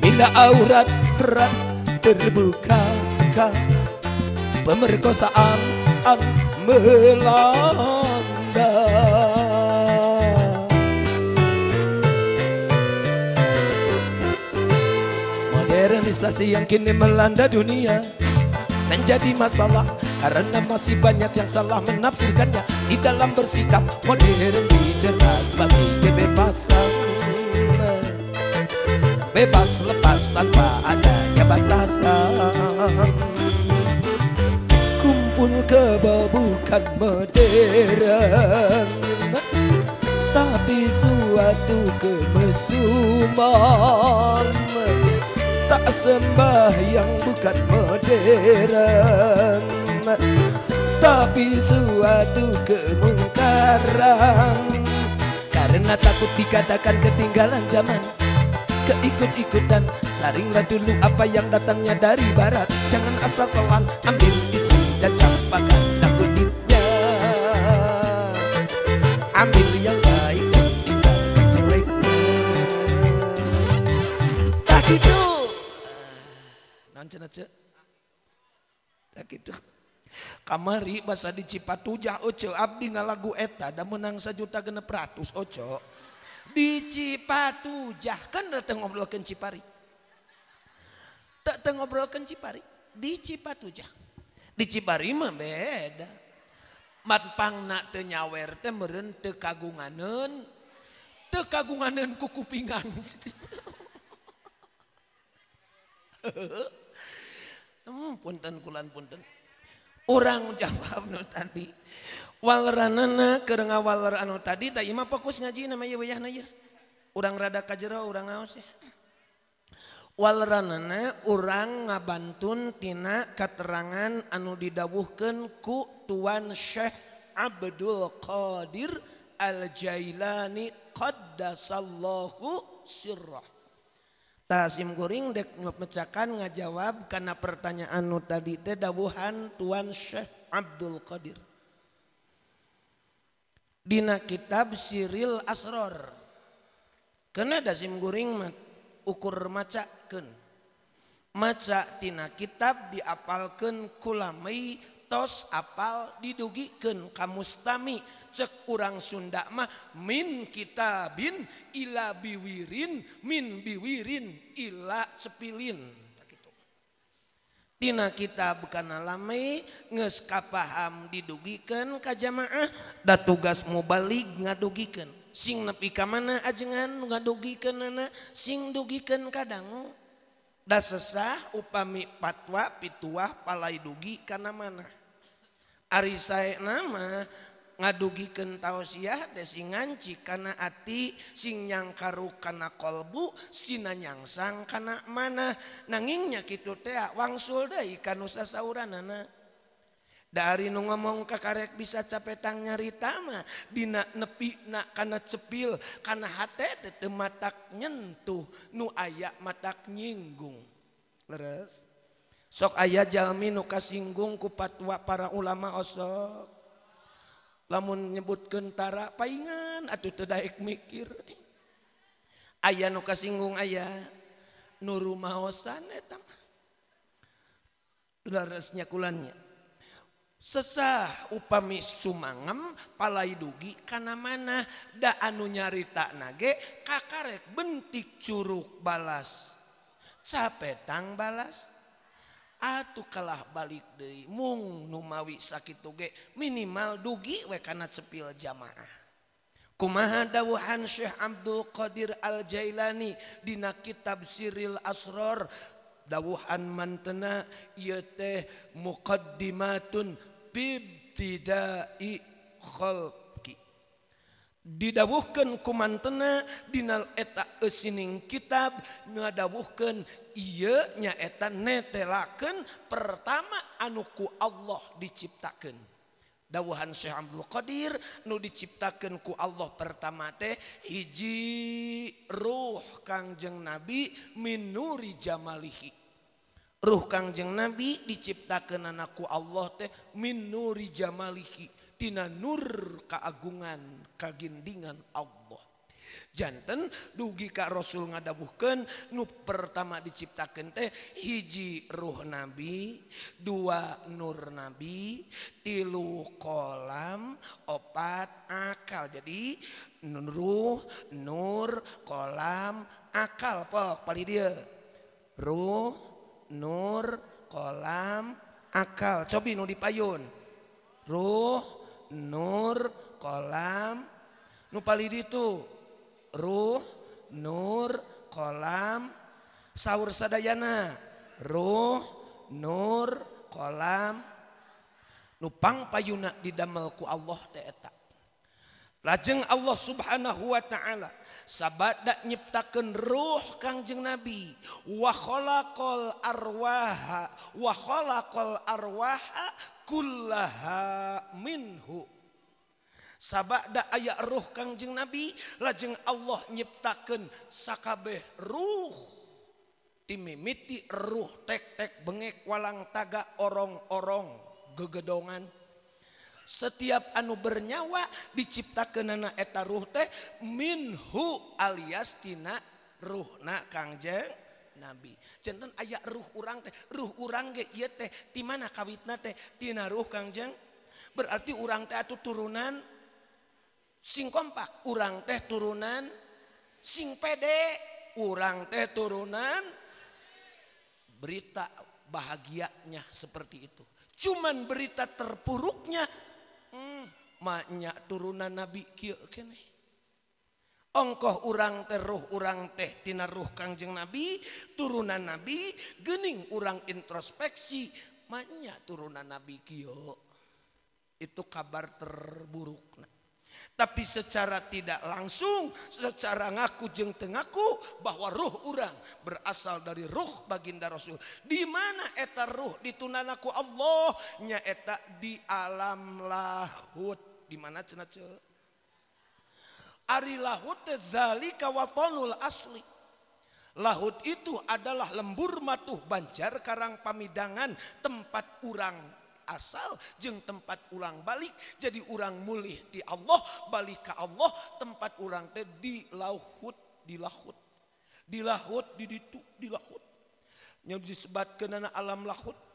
Bila aurat erat terbuka, pemerkosaan melanda. Modernisasi yang kini melanda dunia menjadi masalah karena masih banyak yang salah menafsirkannya. Di dalam bersikap modern dicela sebagai kebebasan, bebas lepas tanpa adanya batasan. Kumpul kebo bukan modern, tapi suatu kemesuman. Tak sembahyang bukan modern, tapi suatu kemungkaran. Karena takut dikatakan ketinggalan zaman, keikut-ikutan. Saringlah dulu apa yang datangnya dari barat, jangan asal telan, ambil isi dan campakkan kulitnya. Ambil yang baik dan tinggalkan jeleknya. Tak gitu. Naon cenah? Tak gitu. Kamari basa di Cipatujah oce abdi ngalagu eta da meunang 1.600.000 oce. Di Cipatujah kan teu ngobrolkeun Cipari. Teu ngobrolkeun Cipari, di Cipatujah. Di Cipari mah beda. Matpangna teu nyawer teh meureun teu kagunganeun ku kupingan. Punten kulan punten. Urang jawab nu tadi. Waleranana keur ngawaler anu tadi tah ieu mah fokus ngaji na mah ieu wayahna ieu. Urang rada ka jero urang ngaos ya. Waleranana urang ngabantun tina katerangan anu didawuhkeun ku Tuan Syekh Abdul Qadir Al-Jailani qaddasallahu sirrah. Tah sim kuring dek mecakan ngajawab kana pertanyaan nu tadi teh dawuhan Tuan Syekh Abdul Qadir. Dina kitab Siril Asror. Kena da sim kuring ukur macakeun. Maca tina kitab diapalkeun kulamai tos apal didugikeun ka mustami. Cek urang Sunda mah min kitabin ila biwirin min biwirin ila cepilin. Tina kitab kana lamai geus kapaham didugikeun ka jamaah da tugas mubalig ngadugikeun. Sing nepi ka mana ajengan ngadugikeunana sing dugikeun kadangu. Da sesah upami patwa pituah palai dugi kana mana. Ari saena mah Ngadugikeun tausiah teh sing nganci kana ati, sing nyangkaru kana kolbu, sina nyangsang kana manah. Nanging nya kitu teh wangsul deui ka nu sasauranana. Dari nu ngomong kakarek bisa capetang nyarita mah dina nepi na kana cepil kana hate teh teu matak nyentuh nu aya matak nyinggung. Leres. Sok aya jalmi nu kasinggung ku patwa para ulama osok. Lamun nyebutkeun tara paingan atuh teu daek mikir. Aya nu kasinggung aya nu rumaosan eta mah. Leresnya kulannya. Sesah upami sumangem palai dugi kana mana da anu nyarita nage kakarek bentik curug balas capetang balas atuh kalah balik deui mung numawi sakitu ge minimal dugi we kana cepil jamaah. Kumaha dawuhan Syekh Abdul Qadir Al Jailani dina kitab Siril Asror dawuhan mantena ieu teh muqaddimatun bibtidai khalqi. Didawuhkeun ku mantena dina eta eusining kitab ngadawuhkeun ieu nyaeta netelakeun pertama anu ku Allah diciptakeun. Dawuhan Syekh Abdul Qadir nu diciptakeun ku Allah pertama teh hiji ruh Kangjeng Nabi min nuri jamalihi. Ruh Kangjeng Nabi diciptakeun ku Allah teh min nuri jamalihi, tina nur keagungan kagindingan Allah. Janten dugi ka Rasul ngadawuhkeun nu pertama diciptakeun teh hiji ruh Nabi, dua nur Nabi, tilu kolam, opat akal. Jadi ruh, nur, kolam, akal pok palih dieu. Ruh, nur, kolam, akal. Cobi nu dipayun. Ruh, nur, kolam, nu palih ditu. Ruh, nur, kolam, saur sadayana. Ruh, nur, kolam, nu pangpayuna didamel ku Allah teh eta. Lajeng Allah Subhanahu wa taala sabada nyiptakeun ruh Kangjeng Nabi, wa khalaqal arwaha wa khalaqal arwaha kullaha minhu. Sabada aya ruh Kangjeng Nabi, lajeng Allah nyiptakeun sakabeh ruh. Timimiti ruh tek-tek bengek walang taga orong-orong gegedongan. Setiap anu bernyawa diciptakeunana eta ruh teh minhu alias tina ruhna Kangjeng Nabi. Janten aya ruh urang teh, ruh urang ge ieu teh ti mana kawitna teh tina ruh Kangjeng. Berarti urang teh atuh turunan sing kompak, urang teh turunan sing pede, urang teh turunan berita bahagianya seperti itu. Cuman berita terpuruknya maknya turunan Nabi kieu keneh. Ongkoh urang teh ruh urang teh tina ruh Kangjeng Nabi, turunan Nabi, geuning urang introspeksi maknya turunan Nabi kieu. Itu kabar terburukna. Tapi secara tidak langsung, secara ngaku jeung teu ngaku bahwa ruh urang berasal dari ruh baginda Rasul. Di mana eta ruh ditunana ku Allah? Nya eta di alam lahut. Di mana cenah ce? Ari lahut teh zalika watonul asli. Lahut itu adalah lembur matuh banjar karang pamidangan tempat urang asal jeung tempat ulang balik. Jadi urang mulih di Allah, balik ke Allah, tempat urang teh di lauhut, di lahut. Di lahut, di ditu, di lahut. Nya disebatkeunana alam lahut.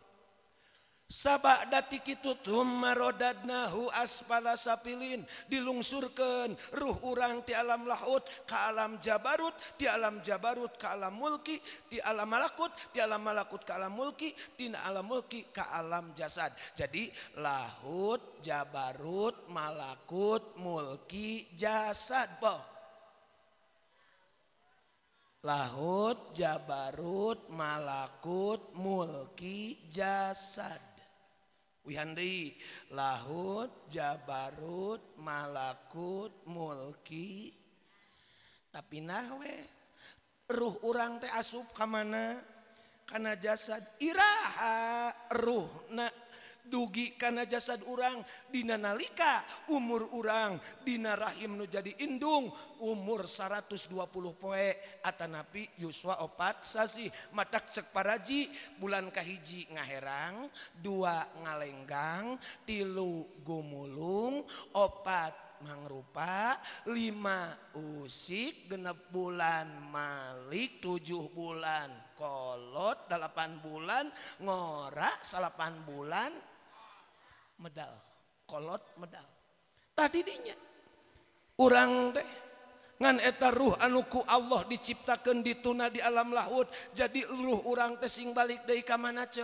Sabada kitu tsumma radadnahu asfala safilin, dilungsurkeun ruh urang ti alam lahut ka alam jabarut, ti alam jabarut ka alam mulki, ti alam malakut, ti alam malakut ka alam mulki, tina alam mulki ka alam jasad. Jadi lahut, jabarut, malakut, mulki, jasad. Boh. Lahut, jabarut, malakut, mulki, jasad. Wihan deui lahut, jabarut, malakut, mulki. Tapi nah we ruh urang teh asup ka mana? Kana jasad. Iraha ruhna dugi kana jasad urang dina nalika umur urang dina rahim nu jadi indung umur 120 poe atanapi yuswa 4 sasih. Matak cek paraji bulan kahiji ngaherang, 2 ngalenggang, 3 gumulung, 4 mangrupa, 5 usik, 6 bulan malik, 7 bulan kolot, 8 bulan ngora, 8 bulan medal, kolot medal. Tadi dinya urang teh ngan eta ruh anu ku Allah diciptakeun dituna di alam lahut, jadi ruh urang teh sing balik deui ka mana ce?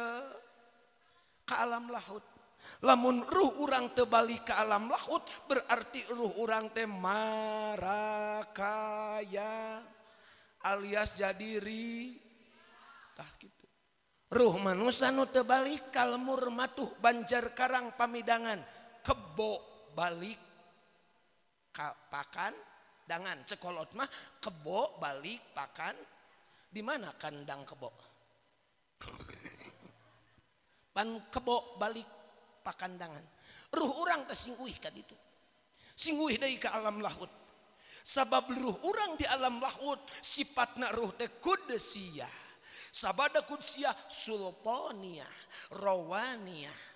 Ka alam lahut. Lamun ruh urang teu balik ka alam lahut berarti ruh urang teh marakaya alias jadi ri tah kitu. Ruh manusia nu teu balik ka lemur matuh Banjar Karang Pamidangan, kebo balik ka pakan dangan. Cekolot mah kebo balik pakan. Di mana kandang kebo? Pan kebo balik pakandangan. Ruh urang teh sing uih ka ditu. Sing uih deui ka alam lahut. Sabab ruh urang di alam lahut sifatna ruh teh kudsiyah. Sabada kudsiyah sultaniyah, rawaniyah.